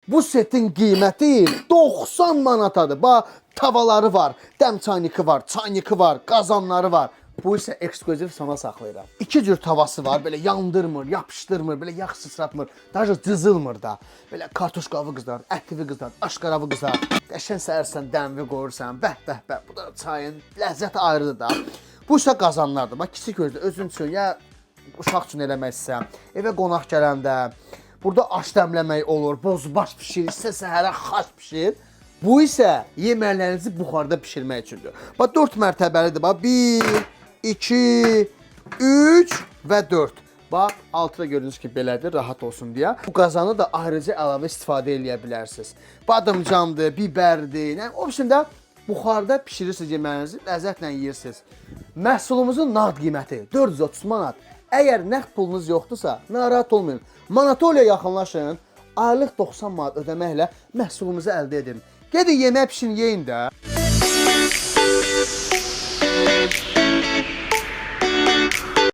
Bu setin qiyməti 90 manatadır. Bax, tavaları var, dəm çayniki var, çayniki var, qazanları var. Bu isə ekskluziv sona saxlayıram. İki cür tavası var, belə yandırmır, yapışdırmır, belə yağ sıçratmır, daha cızılmır da. Belə kartoşqavı qızar, ətvi qızar, aşqaravı qızar. Qəşəng səhərsən dəmvi qoyursan, bəh bəh bəh. Bu da çayın ləzzəti ayrıdır da. Bu isə qazanlardır. Bax kiçik özü özün üçün ya uşaq üçün eləmək istəyirsən, evə qonaq gələndə burada aş dəmləmək olur, bozbaş bişir, istə səhərə xaş bişir. Bu isə yeməklərinizi buxarda bişirmək üçündür. Bax 4 mərtəbəlidir. Bax 1, 2, 3 və 4. Bax altı da gördüyünüz kimi belədir, rahat olsun deyə. Bu qazanı da ayrıca əlavə istifadə eləyə bilərsiniz. Badımcandır, bibərdir, nə o biçimdə buxarda bişirirsiniz yeməyinizi, ləzzətlə yeyirsiniz. Məhsulumuzun nağd qiyməti 430 manat. Əgər nəqd pulunuz yoxdursa, narahat olmayın. Manatoliya yaxınlaşın, aylıq 90 manat ödəməklə məhsulumuzu əldə edin. Gedin yemək pişirin, yeyin də.